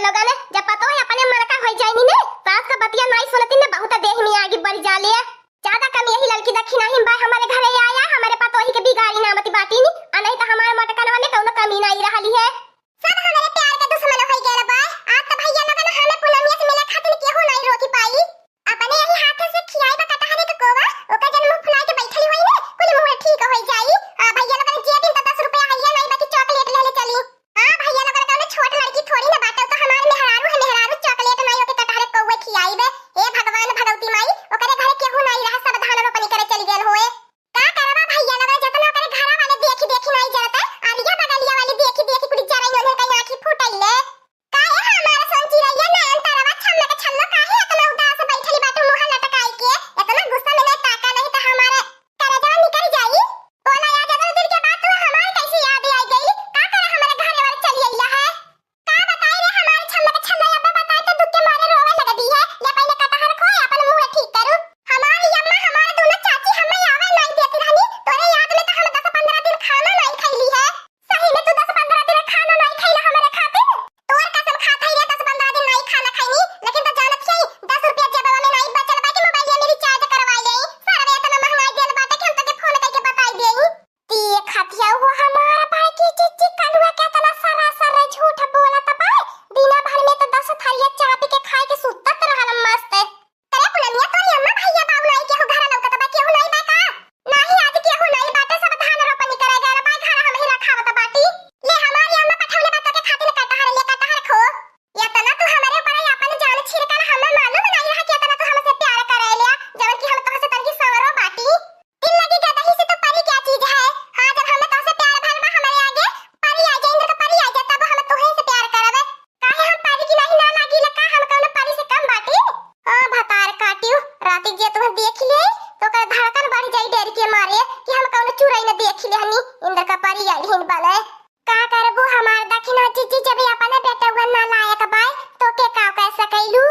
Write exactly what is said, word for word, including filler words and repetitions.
लोगन, जब पतोह अपने मन का होई जाइनी ने, सास का बतिया नाई सुनती ने, बहुत देह में आगी बरी जाले। ज्यादा कमी यही ललकी दखिनाहिन बा, हमरे घरे आया, हमरे पतोही के बिगाड़ी ना मति बाटी नी, आ नहीं त हमारे मोटकनवा में कौनो कमी नाई रहली है। सब हमरे प्यार के दुश्मन होई गयल बा। आज त भैया लोगन हमें पूनमिया से मिले खातिर केहू नाई रोकी पाई। अपने यही हाथे से खियाई बा कटहरे के कोवा, ओकर जन मुंह फुलाए के बैठली होई ने, कुल मुंह ठीक होई जाई। आ भैया लोगन जे दिन त दस रुपया हइया नाई, बाकी चॉकलेट लेले चली। हाँ, भैया लोगन कौनो छोट लड़की थोड़ी ना बाटे, तो हमार मेहरारू है, मेहरारू चॉकलेट नाई ओके कटहरे कौवे खियाई बे। हे भगवान भगवती माई, ओकरे घरे केहू नाई रहा, सब धान रोपनी करे चली गयल होए। का करबा भैया लोगन, जतना ओकरे घरा वाले देखी देखी नाई जरता, अरिया बगलिया वाली देखी देखी कुली जरई ओन्हे कई आँखी फूटैले। काहे हमार सोची रहिया नयन तरवा छल्लो के छल्लो, काहे इतना उदास बैठली बाटू मुँह लटकाई के, इतना गुस्सा में नहीं ताका, नहीं तो हमारे करजवा निकल जाई। बोला यार, जतना दिन के बाद तू हमारे कैसे याद आई गई? का करे हमारे घरे वाले चली अइला है? का बताई रे, हमारे छल्लो के छल्लो, अब बताई तो दुख के मारे रोवे लगती है। ले पहले कटहर खो, अपन मुंह ठीक करू। हमारी अम्मा, हमारे दोनों चाची हमें आवे नहीं देती रहनी, तोरे याद में तो हम दस पन्द्रह दिन खाना नहीं खैली है। सही में तू दस पन्द्रह दिन खाना नहीं खैला हमारे खातिर? तोर कसम खात है रे, दस पन्द्रह दिन नहीं खाना खैनी, लेकिन तो जानत ही दस रुपया जेबवा में नहीं बचल बा कि मोबाइल में रिचार्ज करवा ले। सरवे इतना महंगाई देल बाटे कि हम तोके फोन करके बताई देई। ती एक हथिया वो हमारा पाए की चिच्ची कलुआ के इतना सरासर झूठ बोलत बा। दिना भर में तो दस थरिया चापी के खाए के सुतत रहल मस्त। करे पुनमिया, तोरी अम्मा भैया बाऊ नाई केहू घर लौकत बा, केहू नाई बा का? नाही, आज केहू नाई बाटे, सब धान रोपनी करे गए बा, घर हम ही रखावत बाटी। ले हमारी अम्मा पठौले बा तोके खातिर कटहर, ले कटहर खो। इतना तू हमरे ऊपर अपन जान छिड़कल, हमें मालूम नहीं रहा कि इतना तू हमसे प्यार करे लिया, जवन कि हम तोहसे तनकी सांवरो बाटी। दिल लगी गदही से तो परी क्या चीज है? हाँ, जब हमें तोहसे प्यार भर बा, हमारे आगे परी आ जाए, इंद्र का परी आ जाए, तब हम तोहे से प्यार करबे। काहे हम परी की नहीं ना लागी लका, हम कौनो परी से कम बाटी? हाँ, भतार काटियो, राती जे तुम्हें देख ले, तो ओकर धड़कन बढ़ जाई डर के मारे कि हम कौनो चुरई न देख ले हनी, इंद्र का परी आई हिन बने। का करबू हमार दखिना जिज्जी, जब अपने बेटउआ ना लायक बाय, तो के का कह सकैलू?